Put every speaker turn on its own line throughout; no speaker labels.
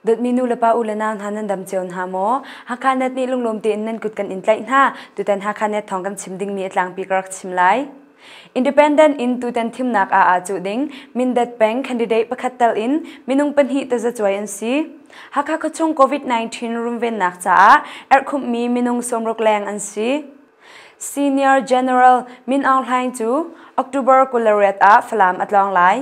Dawtmi nu le pa u le nau hna nan dam cio hna maw? Hakha Net nih lunglawm tein nan kut kan in tlaih hna. Tutan Hakha Net thawng kan chim dingmi a tlangpi ka rak chim lai. Independent in tutan thimnak ah aa cuh ding Mindat peng candidate pakhat tal in minung pahnih tazacuai an si. Hakha khuachung COVID-19 runvennak caah erhkhumhmi minung 60 leng an si. Senior General Min Aung Hlaing cu October 28 ah Falam a tlawng lai.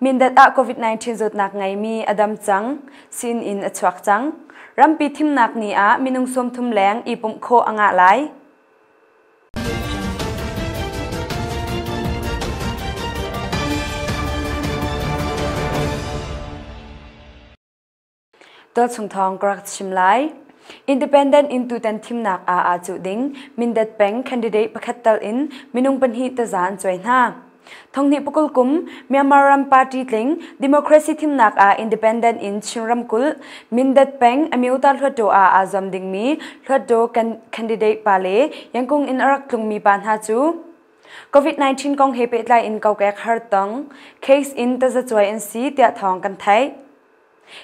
Mindat ah COVID-19 zawtnak ngeimi a dam cang, sin in a chuak cang. Rampi thimnak ni ah minung 30 leng i pumh khawh a ngah lai. Tualchung thawng ka rak chim lai. Independent in tutan thimnak ah aa cuh ding Mindat peng candidate pakhat tal in minung pahnih taza an cuai hna. Thonghnih pakul kum Myanmar ram party tling democracy thimnak ah independent in Chin ramkulh Mindat peng Amyota Hluttaw ah aa zuam dingmi Hluttaw candidate pa le Yangkung in a rak tlungmi pa hna cu COVID-19 kong he pehtlai in kokek hartong case in tazacuai an si tiah thawng kan theih.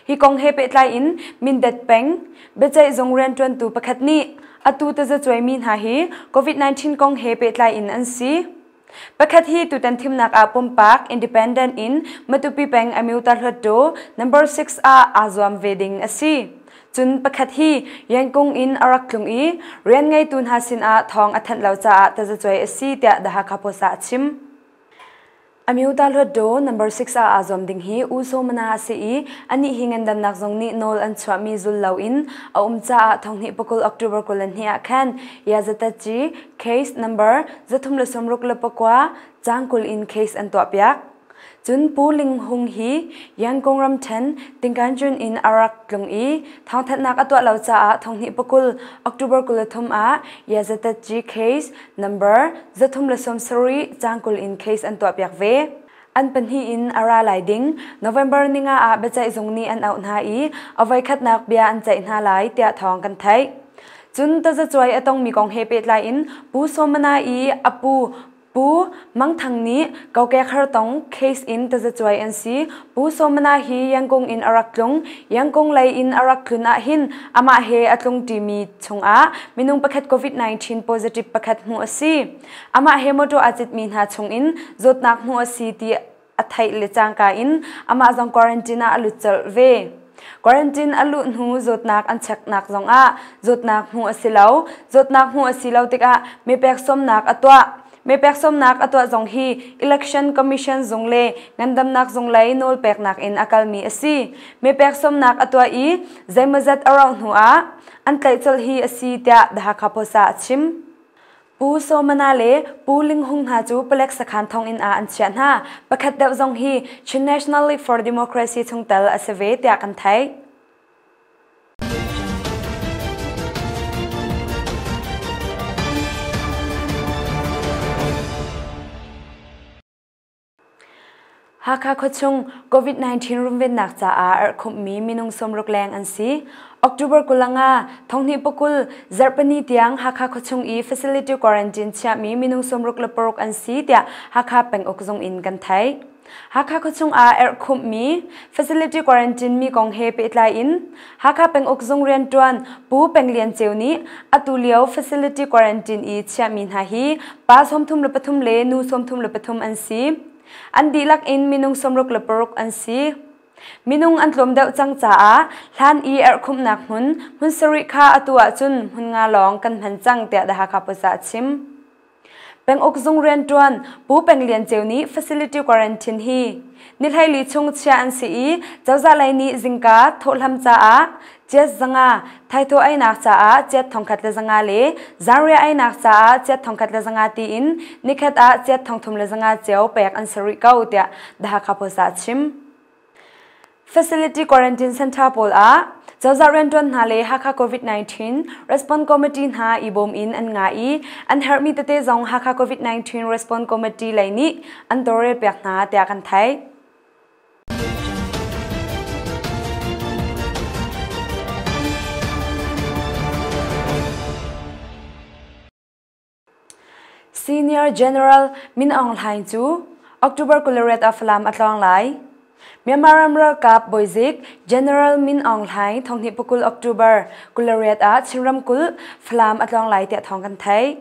Hi kong he pehtlai in Mindat peng biaceih zung rianṭuantu pakhat nih atu tazacuaimi hna hi COVID-19 kong he pehtlai in an si. Pakhat hi tutan thimnak ah pumpak independent in Matupi peng Amyota Hluttaw number 6 ah aa zuam ve ding a si. Cun pakhat hi Yangon in a rak tlung i rian ngeitu hna sinah thawng a thanh lo caah tazacuai a si tiah The Hakha Post ah a chim. Amyota Hluttaw number 6 ah aa zuam ding hi U Saw Mana a si i anih hi ngandamnak zong nih nawl an chuahmi zul loin a um caah thonghnih pakul October 22 ah khan Yazatachi case number 369 caang 20 in case an tuahpiak. Cun Pu Ling Hung hi Yangon ramṭhen Tingkanjun in a rak tlung i thawngthanhnak a tuah lo caah thonghnih pakul October 23 ah Yazatachi case number 370 caang 20 in case an tuahpiak ve. An pahnih in a ra lai ding November ninga ah biaceih zung nih an auh hna i a voikhatnak bia an ceih hna lai tiah thawng kan theih. Cun tazacuai a tongmi kong he pehtlai in Pu Somana i a pu Pu Mang Thang nih kokek hartong case in tazacuai an si. Pu Somana hi Yangon in a rak tlung. Yangon lei in a rak tlun ahhin amah he a tlung ṭimi chungah minung pakhat COVID-19 positive pakhat hmuh a si. Amah he motor aa citmi hna chungin zawtnak hmuh a si ti a theih le cangka in amah zong quarantine ah a lut colh ve. Quarantine a luh hnu zawtnak an cheknak zongah zawtnak hmuh a si lo. Zawtnak hmuh a si lo tikah mepek sawmnak a tuah. Mepek sawmnak a tuah zong hi Election Commission zung le ngandamnak zung lei nawlpeknak in a kalmi a si. Mepek sawmnak a tuah i zeimawzat a rauh hnu ah an tlaih colh hi a si tiah The Hakha Post ah a chim. Pu Somana le Pu Ling Hung hna cu palek sakhan thonginn ah an chiah hna. Pakhat deuh zong hi Chin National League for Democracy chungtel a si ve tiah kan theih. Hakha khuachung COVID-19 runvennak caah erhkhumhmi minung 60 leng an si. October 25, thonghnih pakul, zarhpini tiang Hakha khuachung i facility quarantine chiahmi minung 66 an si tiah Hakha penguk zung in kan theih. Hakha khuachung ah erhkhumhmi facility quarantine mi kong he pehtlai in Hakha penguk zung rianṭuan Pu Peng Lian Ceu nih atu lio facility quarantine i chiahmi hna hi pa 33 le nu 33 an si. An dihlak in minung 66 an si. Minung an tlawm deuh cang caah hlan i erhkhumhnak hmun hmun sarih kha atu ahcun hmun nga lawng kan hman cang tiah The Hakha Post ah a chim. Penguk zung rianṭuan Pu Peng Lian Ceu nih facility quarantine hi ni hleili chung chiah an si i cozah lei nih zingka thawhhlam caah chiat zanga, thaithawh einak caah chiat thongkhat le zanga le zanriah einak caah chiat thongkhat le zanga tiin nikhat ah chiat thongthum le zanga cio pek an si rih ko tiah The Hakha Post ah a chim. Facility Quarantine Center pawl ah cozah rianṭuan hna le Hakha COVID-19 Response Committee hna i bawm in an ngah i an herhmi tete zong Hakha COVID-19 Response Committee lei nih an tawlrelpiak hna tiah kan theih. Senior General Min Aung Hlaing cu October 28 ah Falam a tlawng lai. Myanmar ram ralkap bawizik General Min Aung Hlaing thonghnih pakul October 28 ah Chin ramkulh Falam a tlawng lai tiah thawng kan theih.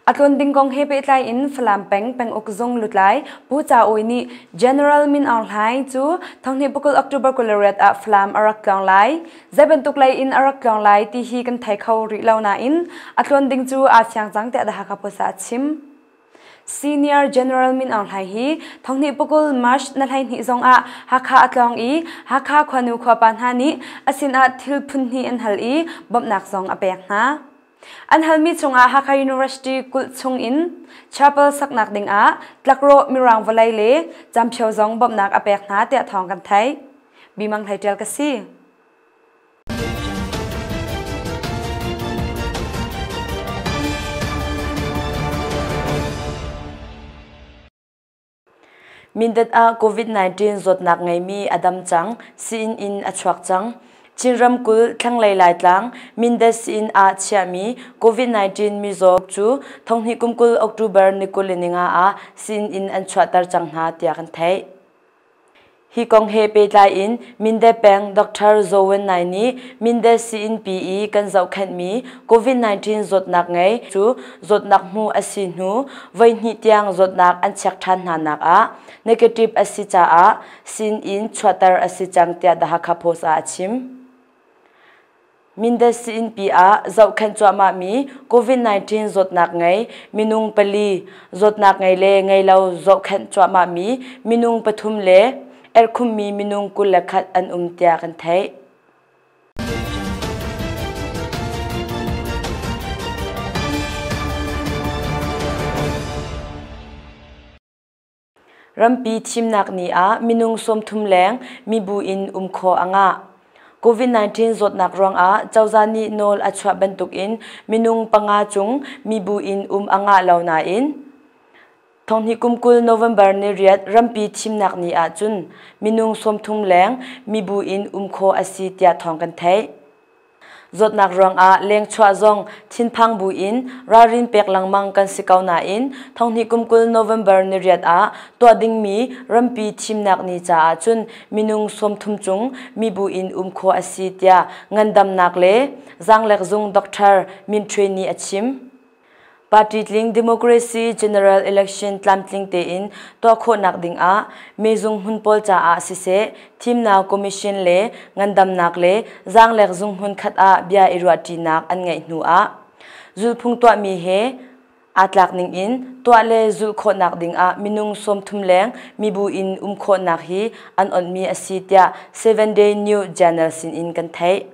A tlawn ding kong he pehtlai in Falam peng penguk zung lutlai Pu Ca Awi nih General Min Aung Hlaing cu thonghnih pakul October 28 ah Falam a rak tlawng lai. Zei bantuk lei in a rak tlawng lai ti hi kan thei kho rih lo nain a tlawn ding cu aa fiang cang tiah The Hakha Post ah a chim. Senior General Min Aung Hlaing hi thonghnih pakul March na 12 zongah Hakha a tlawng i Hakha khuanu khuapa hna nih a sinah thil phun hnih an hal i bawmhnak zong a pek hna. An halmi chungah Hakha University kulh chung in chapel saknak dingah tlakrawh mirang vawlei le camphio zong bawmhnak a pek hna tiah thawng kan theih. Bimang Hlei Ṭial ka si.
Mindat ah COVID-19 zawtnak ngeimi a dam cang, sii in a chuak cang. Chin ramkulh thlanglei Laitlang Mindat sii ah chiahmi COVID-19 mizaw cu thonghnih kum 20 October ni 25 ah sii in an chuahter cang hna tiah kan theih. Hi kong he pehtlai in Mindat peng Dr. Zaw Wen Nai nih Mindat sii-innpi i kan zohkhenhmi COVID-19 zawtnak ngei cu zawtnak hmuh a si hnu voihnih tiang zawtnak an check ṭhan hna nak ah negative a si caah sii-inn chuahter a si cang tiah The Hakha Post ah a chim. Mindat sii-innpi ah zohkhenh cuahmahmi COVID-19 zawtnak ngei minung pali, zawtnak ngei le ngei lo zohkhenh cuahmahmi minung pathum le erhkhummi minung 21 an um tiah kan theih. Rampi thimnak ni ah minung 30 leng mibu in um khawh a ngah. COVID-19 zawtnak ruangah cozah nih nawl a chuah bantukin minung panga cung mibu in um a ngah lo nain thonghnih kum 20 November ni 8 rampi thimnak ni ah cun minung 30 leng mibu in um khawh a si tiah thawng kan theih. Zawtnak ruangah lengchuah zong thinphang buin ralrin pek lengmang kan si ko nain thonghnih kum 20 November ni 8 ah tuah dingmi rampi thimnak ni caah cun minung 30 cung mibu in um khawh a si tiah ngandamnak le zaanglek zung Dr. Min Htwe nih a chim. Party tling democracy general election tlamtling tein tuah khawhnak dingah mezung hmun pawl caah siseh thimnak commission le ngandamnak le zaanglek zung hmun khat ah bia i ruahṭinak an ngeih hnu ah zulphung tuahmi he aa tlak ning in tuah le zulh khawhnak dingah minung 30 leng mibu in um khawhnak hi an onhmi a si tiah Seven Day New Journal sinin kan theih.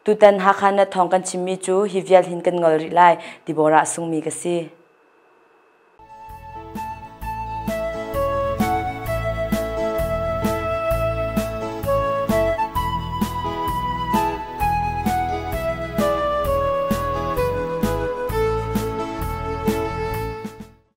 Tutan Hakha na thawng kan chimmi cu hi vial hin kan ngol rih lai. Deborah Sungmi ka si.